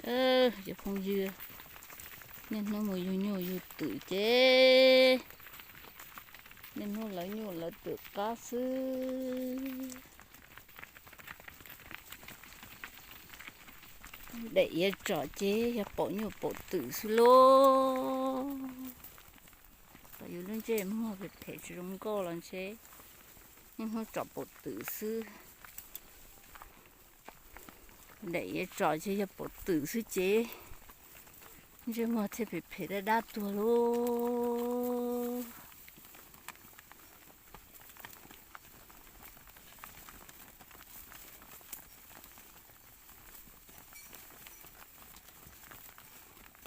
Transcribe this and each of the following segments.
Cov phooj ywg, niaj hnub mus yug nyuj yug twm ces niaj hnub lawv nyuj lawv twm qab xwb. Daim iav tsom ces yog pom nyuj pom twm xwb lauj. Tom yus lub ntsej muag phem phem tsis zoo nkauj los ntshe niaj hnub tsom pom twm xwb. Daim iav tsom ces yog pom twm xwb ces ntsej muag thiaj phem phem dab dab tuag lauj.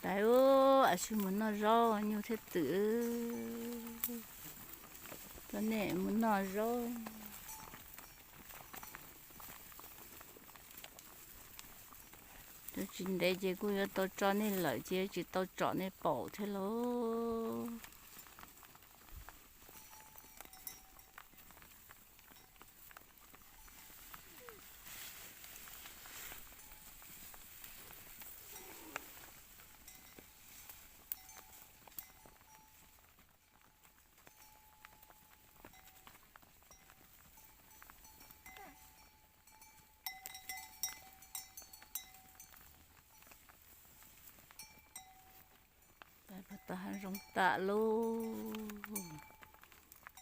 Tais ub, a, sim mus noj zaub, nyuj thiab twm. Coj nej mus noj zaub. Cov tsis ntev ces kuj yuav tau tso nej lawm ces tsis tau tsom nej paum thiab lauj. Puag ta hav zoov tas lauj.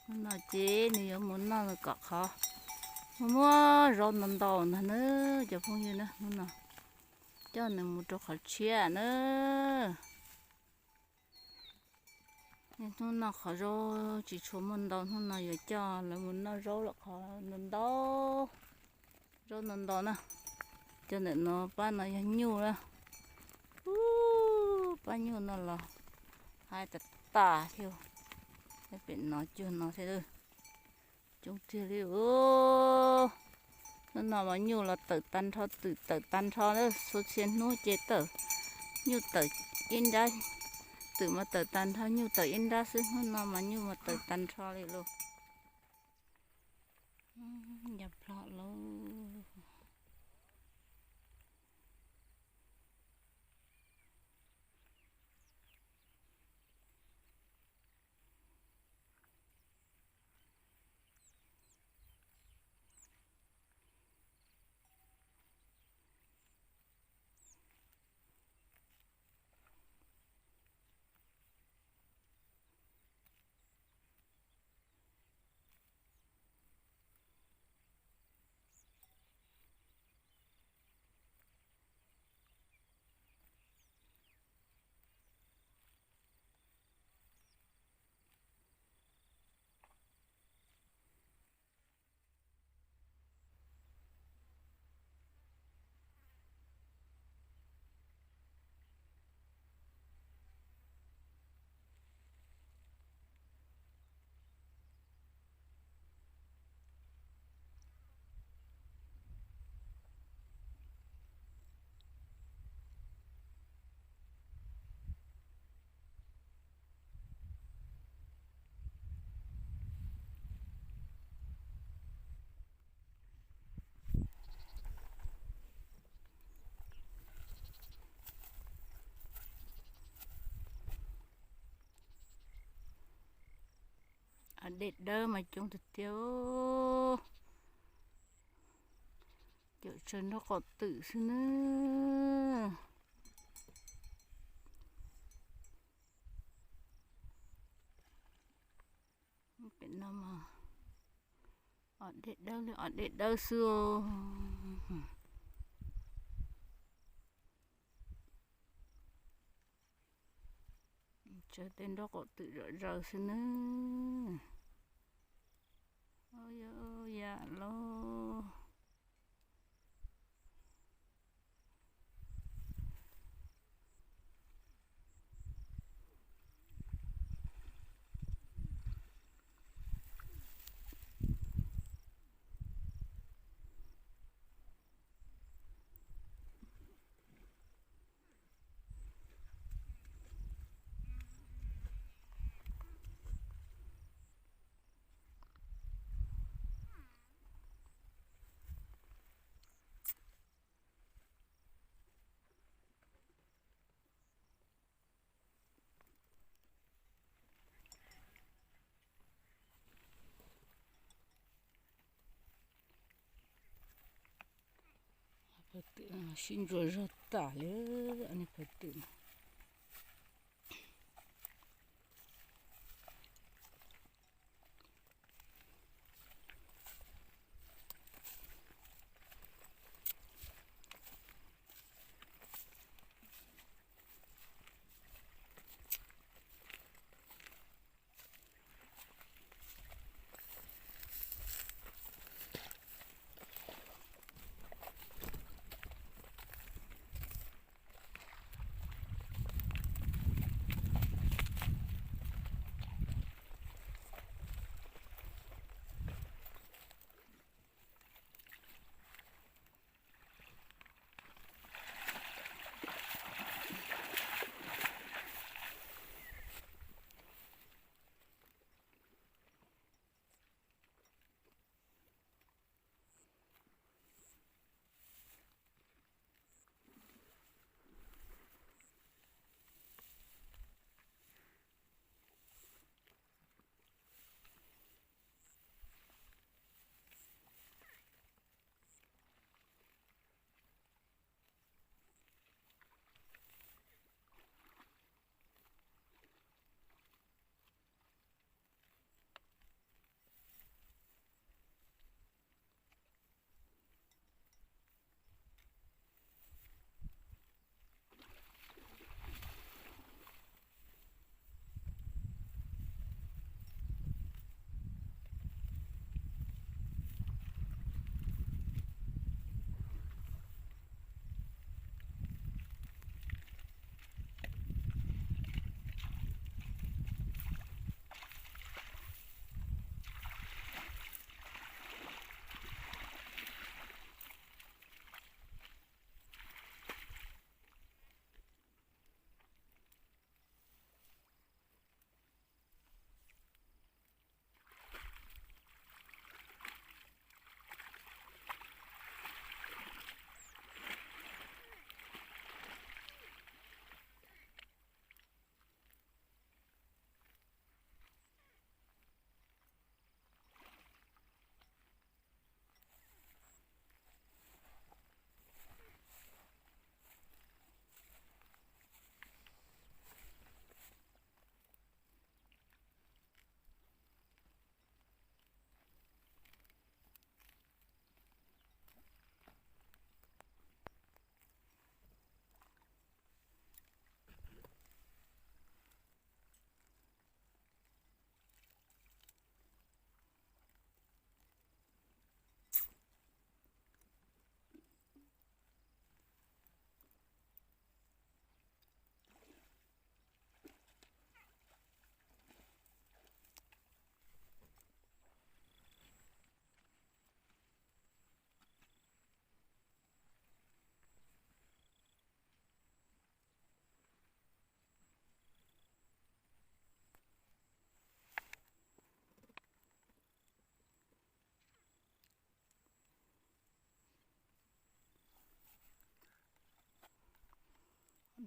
Hnub no ces nws yuav mus noj kom qhov, muaj muaj zaub ntau ntau ntag na cov phooj ywg na. Hnub no coj nws mus rau qhov tshiab na. Niaj hnub noj qhov zaub tsis tshua muaj ntau, hnub no yuav coj lawv mus noj zaub los qhov ntau ntau, zaub ntau ntau na. Cov ntawm no pab no yog nyuj na. Ub, pab nyuj no los haib tas tas thiab. Pem no cuag no thiab. Coob tiag li os. Hnub no mas nyuj los tawm tag nrho, twm tawm tag nrho, txhua txhia hnub ces tawm, nyuj tawm ib nrab, twm mas tawm tag nrho, nyuj tawm ib nrab xwb, hnub no mas nyuj mas tawm tag nrho li lauj. Yog plho lauj. Dej dawb mas coob tiag tiag. Cawm tsawg nraub qaum twm xwb na. Pem no mas os dej dawb li os dej dawb xwb. Tsawg tej nraub qaum twm zom zaws xwb na. Yam lauj. Twm sib ntsuas zog tas li, niag phaw twm.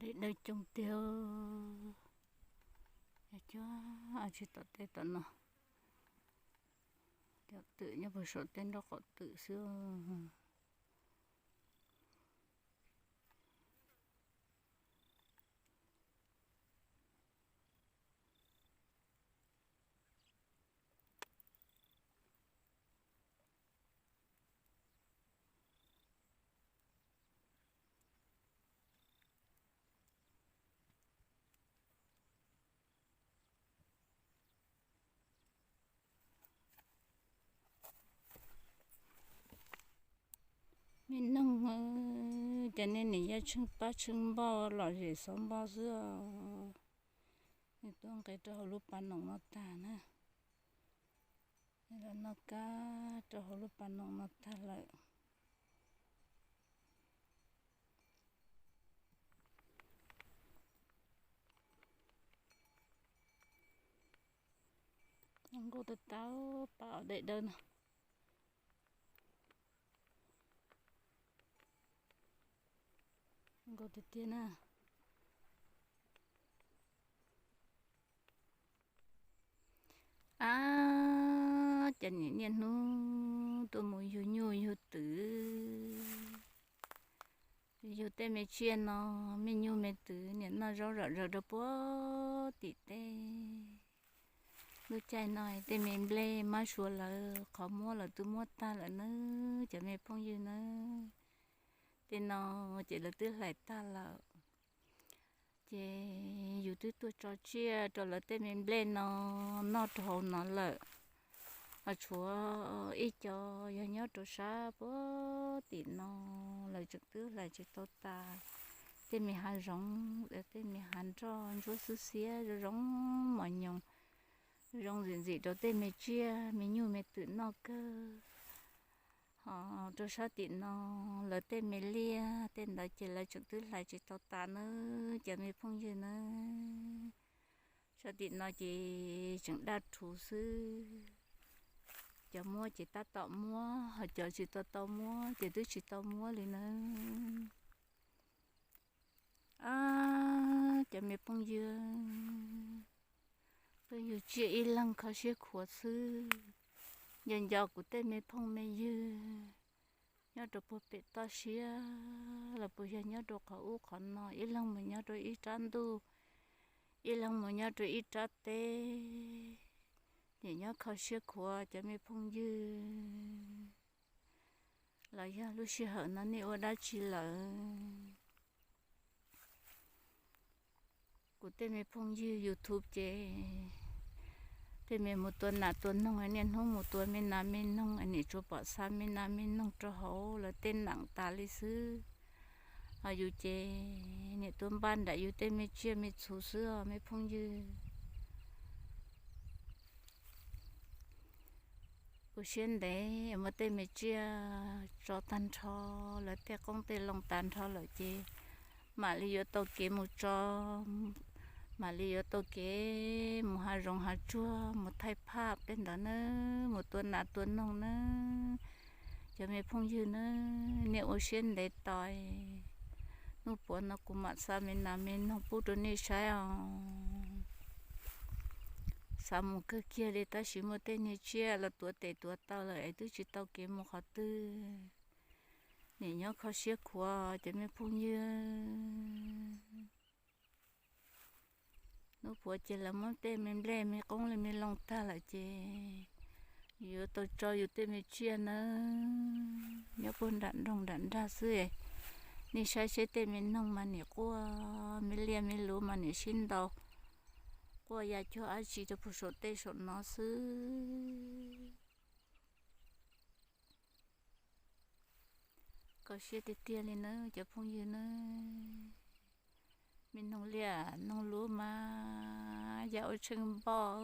Daim dawb coob tiag. Cov tsis tom tej tom no, cov twm nyob puag saum tej nroj qaum twm xwb. Me noog, ces nej nim yaj tsheej pab tsheej npauj lom zem xov npauj xwb os. Nws tuaj nqis rau hauv lub pas noom no tag na. Nws los noj kab rau hauv lub pas noom no tag lawm. Nkaus tau tau pas daim dawb no. Nkaus tiag tiag na. Ab, cas nim niaj hnub tuaj mus yug nyuj yug twm. Yug tej me tsiaj no, me nyuj me twm niam noj zaub zom zaws rau puag tim teb. Lub caij no tej me nplej mab suav lawv qhov muab lawv twb muab tag lawm nawb cov me phooj ywg nawb. Tej no ces lawv twb hlais tag lawm. Ces yus twb tuaj tso tsiaj rau lawv tej me nplej no noj rau hauv no lawm. Ho tshuav ib co yog nyob rau sab puag tim no, lawv tseem twb hlais tsis tau tas. Tej me hav zoov, tej me hav nroj ntsuab xwb xiab zoo zoo mos nyoos, zoo ntxim ntxim rau tej me tsiaj me nyuj me twm noj kawg. Ho rau sab tim no, lawv tej me liaj tej ntawd ces lawv tseem twb hlais tsis tau tas nawb cov me phooj ywg nawb. Sab tim no ces tseem daj rhuv xwb. Cov muab ces tab tom muab, ho cov tsis tau tau muab ces twb tsis tau muab li nawb. Ab, cov me phooj ywg, peb yug tsiaj ib leeg kho siab khuav xwb. Nco nco kuv tej me phooj me ywg nyob rau puag pem toj siab los puas yog nyob rau qhov ub qhov no, ib leeg mus nyob rau ib rab ntuj, ib leeg mus nyob rau ib rab teb, nim nyob kho siab khuav cov me phooj ywg. Los yog lub sij hawm no nej ua dab tsi lawm? Kuv tej me phooj ywg YouTube ces tej me mus tua nas tua noog, niaj hnub mus tua me nas me noog, nim tsuas pom xa me nas me noog rau hauv lawv tej neem tas li xwb. Ho yus ces nim tuaj npaj nraim yus tej me tsiaj me txhu xwb os me phooj ywg. Ua siab ntev muab tej me tsiaj tso tag nrho, lawv tej qoob tej loo tas nrho lawm ces mam li yuav tau kev mus tso, mam li yuav tau kev mus hav zoov hav tsuag mus thaij phaj tej ntawd na, mus tua nas tua noog na. Cov me phooj ywg na, nej ua siab ntev tos, hnub puav no kuv mam xa me nas me noog pub rau nej saib os. Xav mus kawg kiag li tab sis muaj tej niag tsiaj los tuav tes tuav taw lawm es twb tsis tau kev mus qhov twg. Nim nyob kho siab khuav cov me phooj ywg. Hnub puav ces lawv muab tej me nplej me qoob li me loo tag lawm ces yus yuav tau tso yus tej me tsiaj nawb, nyob puag nram nroog nram nrag xwb. Nej saib seb tej me noog mas nim quaj, me liaj me luv mas nim sib ntaus, quaj ya cuag dab tsi rau puag saum tej saum no xwb. Kho siab tiag tiag li nawb cov phooj ywg nawb. Me noog liaj noog luv mas ya ua tsheej npoj.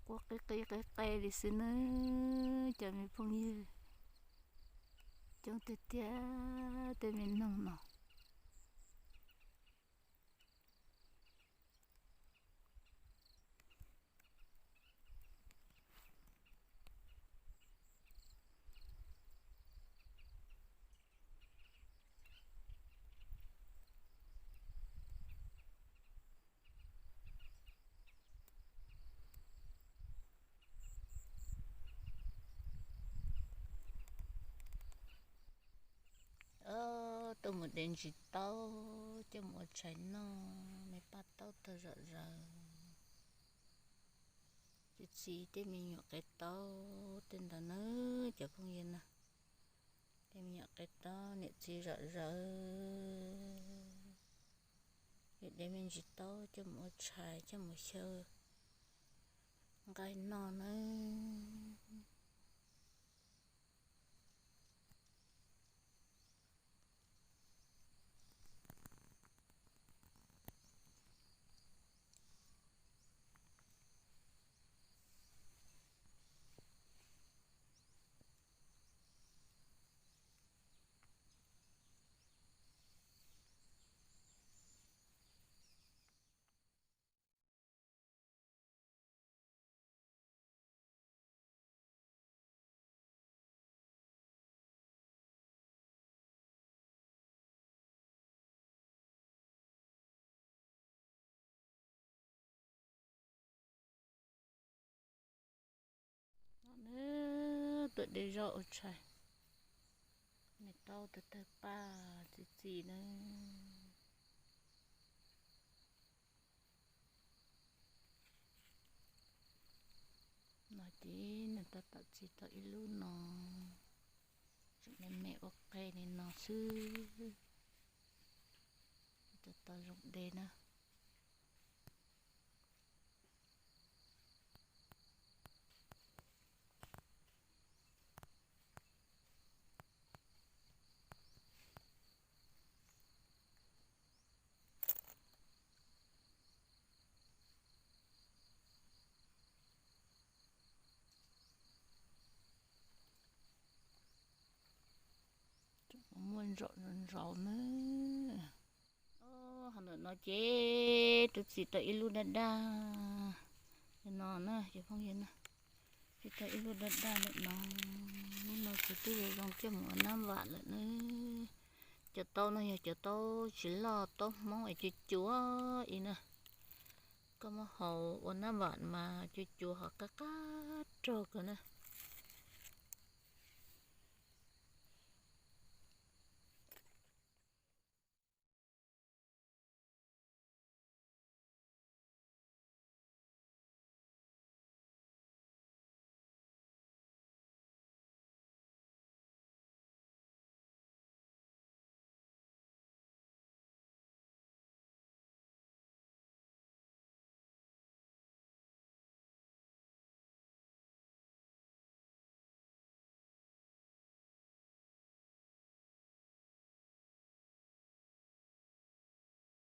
Quaj qig qig qig qig li xwb nawb cov me phooj ywg. Coob tiag tiag tej me noog no. Tuaj mus de ntsis taub coj mus ua tshais noj, me paj taub tag zom zaws. Txiv txiv tej me nyuam qe taub tej ntawd na cov phooj ywg na. Tej me nyuam qe taub niam txiv zom zaws. Yus de me ntsis taub coj mus ua tshais coj mus xyaw nqaij noj nawb. Na, tuam dej zog ua tshais, me taub tawg tawg paj txi txiv na. No ces nws tab tom txi tau ib lub no, tseem me me ua qe li no xwb, tsis tau zoo dej na. Muaj ntsaum ntsaum na. Ho ntawm no ces twb txi tau ib lub daj daj li no na cov phooj ywg na. Txi tau ib lub daj daj ntawm no, lub no ces twb zoo zoo coj mus ua nab vam lawm na. Cov taub no yog cov taub tsis loj, taub Hmoob es cuav cuav ib na. Koj muab haus ua nab vam mas cuav cuav ho qab qab rog kawg na.